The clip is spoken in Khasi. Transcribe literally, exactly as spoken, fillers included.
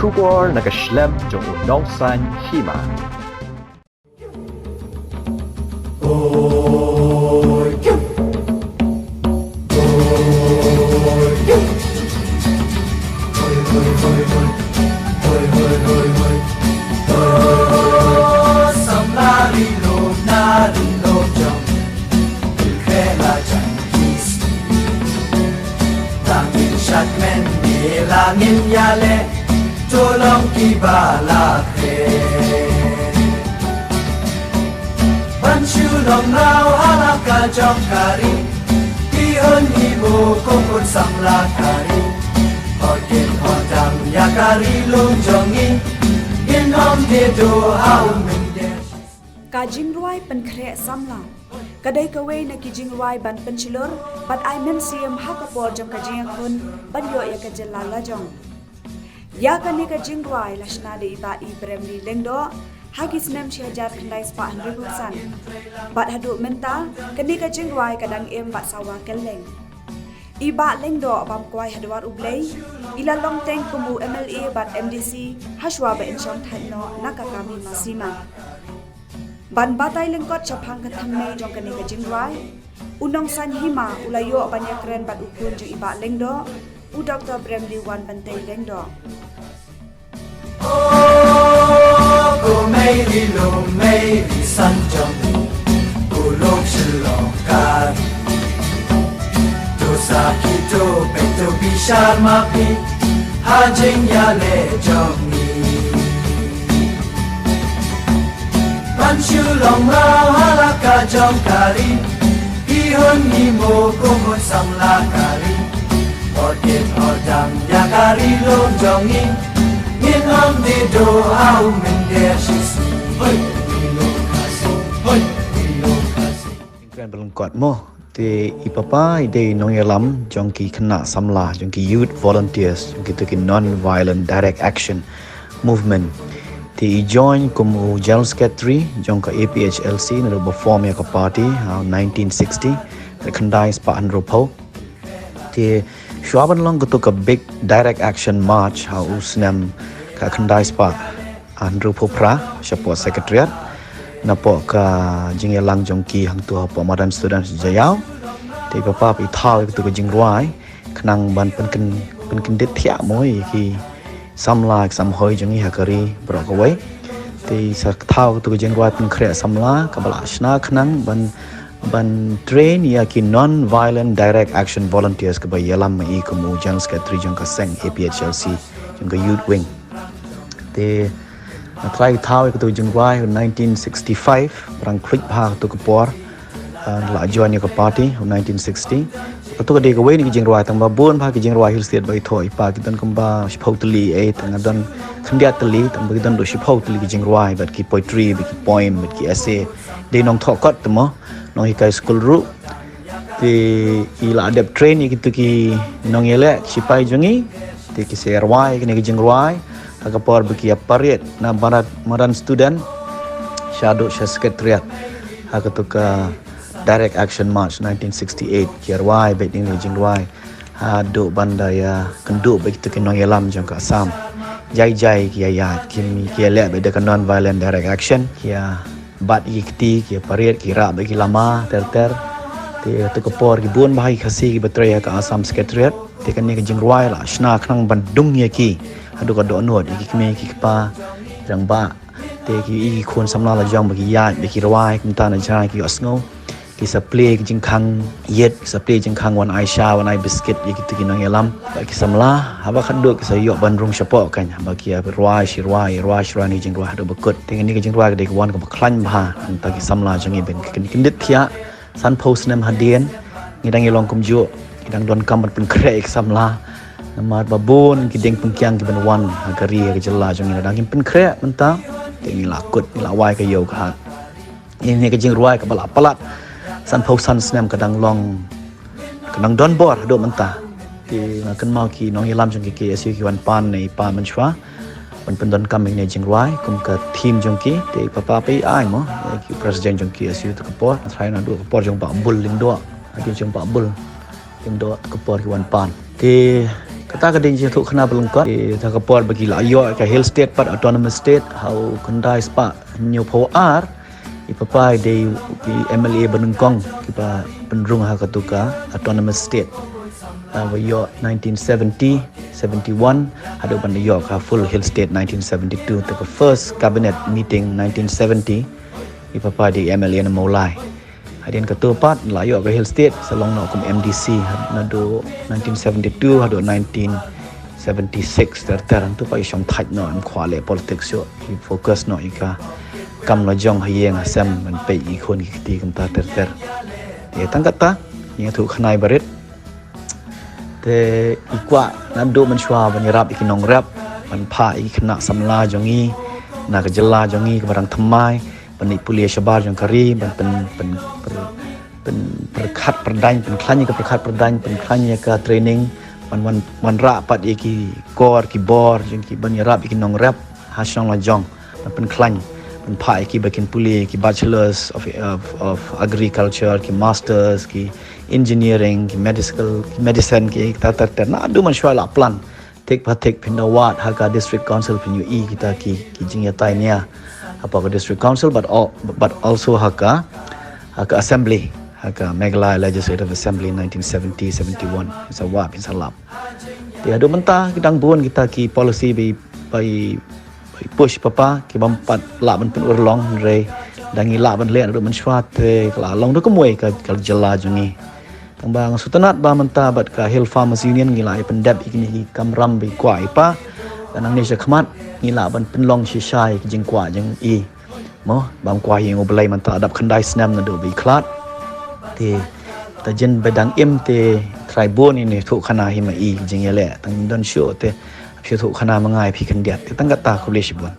Khubor na ka shlem jong u Nongsaiñ Hima. Ban shu long rau ha la ka jong ka ri. Ki hun ngi mo ko kun samla ka ri. Hot kin hot dang ïa ka ri lum jong ngi. Ngin ym die duh ha u mynder. Ka jingrwai pynkhreh samla ka dei kawei na ki jingrwai ban pynshlur bad ai mynsiem ha ka por jong ka jingïakhun ban ïoh ïa ka jylla lajong. Ïa kane ka jingrwai la shna da i Bah I. Bremly Lyngdoh ha ki snem shi hajar khyndai spah hynriewphew san. Bad haduh mynta kane ka jingrwai ka dang im bad sawa kylleng. I Bah Lyngdoh bam kwai ha dwar U Blei, i la long teng kum u M L A bad M D C ha shuwa ba in shong thait noh na ka kam hima sima. Ban batai lyngkot shaphang ka thymmei jong kane ka jingrwai, u Nongsaiñ Hima u la ïoh ban ïakren bad u khun jong i Bah Lyngdoh, u Doktor Bremly Wanbantei Lyngdoh. Ko mei ri lum mei ri san jong u lum shlong ka ri. To sa ki to peit to bishar ma phi ha jingïaleh jong ngi. Ban shu long rau ha la ka jong ka ri. Ki hun ngi mo ko hun samla ka ri. Hot kin hot dang ïa ka ri lum jong ngi. Ngin ym die duh ha u mynder shisngi. Hoi, ri lum Khasi. Hoi, ri lum Khasi. Kren ba lyngkot mo. Te i papa i dei nongïalam jong ki khynnah samla, jong ki youth volunteers, jong kito ki non-violent direct action movement. Te i join kum u General Secretary jong ka A P H L C naduh ba form ïa ka party ha nineteen sixty, ka khyndai spah hynriewphew. Te shuwa ban long kato ka big direct action march ha u snem ka khyndai spah hynriewphew phra shapoh Secretariat, napoh ka jingïalang jong ki hangto hapoh Madan Students Jaiaw. Te i papa i thaw ïa kato ka jingrwai khnang ban pynkyn-, pynkyndit thiah mo ïa ki samla ki samhoi jong ngi ha ka ri baroh kawei. Te i sa thaw kato ka jingrwai pynkhreh samla kaba la shna khnang ban, ban train ïa ki non-violent direct action volunteers kaba ïalam ma i kum u General Secretary jong ka seng A P H L C jong ka Youth Wing. Te nga trai thaw ïa kato ka jingrwai ha nineteen sixty-five, ba dang khluit bha kato ka por. Ah, la join ïa ka party ha nineteen sixty. Kato ka dei kawei na ki jingrwai, tang ba bun bha ki jingrwai Hill State ba i thoh i pa, ki don kumba shiphew tylli, eh, tang nga don khyndiat tylli, tang ba ki don haduh shiphew tylli ki jingrwai, bad ki poetry, bad ki poem, bad ki essay. Dei nongthoh kot te mo, nonghikai skul ruh. Te i la dep train ïa kito ki nongïaleh, ki shipai jong ngi. Te ki sa rwai kine ki jingrwai ha ka por ba ki ïa parade na barat Madan Student shaduh sha Secretariat ha kato ka Direct Action March nineteen sixty-eight. Ki rwai beit kine ki jingrwai haduh ban da ïa kynduh bad kito ki nongïalam jong ka Assam. Jai jai ki ïa ïaid, ki, ki ïaleh beit da ka non-violent direct action, ki ïa bat ïa ki kti, ki parade, ki rah bad ki lama ter ter. Te ha kato ka por ki bun bha ki Khasi kiba trei ha ka Assam Secretariat. Te kane ka jingrwai la shna khnang ban dung ïa ki haduh ka dohnud, ïa ki kmie ki kpa, ki rangbah. Te ki, ki khun samla la jong ba ki ïaid bad ki rwai, kumta na jrong ki ïohsngew. Ki sa plie ki jingkhang ïit, ki sa plie jingkhang wan ai sha, wan ai biskit ïa kito ki nongïalam bad ki samla. Haba khatduh ki sa ïoh ban rung shapoh kan, haba ki ïa rwai shi rwai, rwai shi rwai, kine ki jingrwai haduh ba kut. Te kine ki jingrwai ka dei ka wan kaba khlaiñ bha na bynta ki samla jong ngi, ban kin kyndit thiah. Sanphew snem hadien ngi dang ïalong kumjuh, ngi dang donkam ban pynkhreh ïa ki samla. Namar ba bun ki dieng pynkiang kiban wan ha ka ri ha ka jylla jong ngi, la dang kin pynkhreh mynta. Te ngi la kut, ngi la wai ka ïew ka hat. Ïa kane ka jingrwai kaba la palat sanphew san snem ka dang long, ka dang don bor haduh mynta. Te nga kynmaw ki nongïalam jong ki K S U ki wan pan na i pa mynshuwa ban pyndonkam ïa kane ka jingrwai kum ka theme jong ki. Te i papa pat i ai mo, ïa ki president jong ki K S U ha kato ka por. Nga tharai naduh ka por jong Bah Bull Lyngdoh, ha ki jong Bah Bull Lyngdoh ha kato ka por ki wan pan. Te Kata ka dei jingïathuhkhana ba lyngkot. Te ha ka por ba ki la ïoh ka Hill State pat Autonomous State ha u khyndai spah hynñiewphew ar, i papa i dei ki M L A ba nyngkong kiba pynrung ha katu ka Autonomous State. Ah, ba ïoh nineteen seventy, seventy-one, haduh ban ïoh ka full Hill State nineteen seventy-two, te ka first cabinet meeting nineteen seventy, i papa i dei M L A na Mawlai. Hadien katu pat la ïoh ka Hill State, sa long noh kum M D C naduh nineteen seventy-two haduh nineteen seventy-six ter ter. Hangtu pat i shong thait noh, em kwah leh politics shuh, i focus noh ïa ka kam lajong ha ïing ha sem, ban peit ïa ki khun ki kti kumta ter ter. Te tang kata, ïathuhkhana barit. Te i kwah naduh mynshuwa ban ïarap ïa ki nongrep, ban phah ïa ki khynnah samla jong ngi na ka jylla jong ngi kaba dang thymmai, ban leit pule shabar jong ka ri, ban pyn pyn pyn pyrkhat pyrdaiñ, pynkhlaiñ ïa ka pyrkhat pyrdaiñ, pynkhlaiñ ïa ka training, ban wan wanrah pat ïa ki kor ki bor jong ki ban ïarap ïa ki nongrep ha shnong lajong, ban pynkhlaiñ, ban phah ïa ki ba kin pule ki bachelors of, of, of agriculture, ki masters, ki engineering, ki medical, ki medicine, ki ter ter ter. Naduh mynshuwa la plan. Thik pa thik phin da wad ha ka district council, phin ïohi kita ki, ki jingïatai nia hapoh ka district council, but al-, but also ha ka, ha ka assembly, ha ka Meghalaya Legislative Assembly nineteen seventy seventy-one. Sa wad phin sa lap. Te haduh mynta ki dang bun kita ki policy ba i, ba i, ba i push papa, ki bym pat lah ban pynurlong, hynrei dang ngi lah ban leh naduh mynshuwa, te ka la long da kumwei ka, ka jylla jong ngi. Tang ba nga sngewtynnat ba mynta bad ka Hill Farmers Union ngi la ïa pyndep ïa kine ki kamram ba i kwah i pa. Ka nangne sha khmat ngi lah ban pynlong shisha ïa ki jingkwah jong i. Mo, bym kwah ïa u Blei mynta dap khyndai snem naduh ba i khlad. Te ta jin ba dang im te trai bun ïa ine thuh khana hi ma i jingïaleh. Tang don shuh te shu thuh khana ma nga ïa phi khyndiat. Te tang kata, khublei shibun.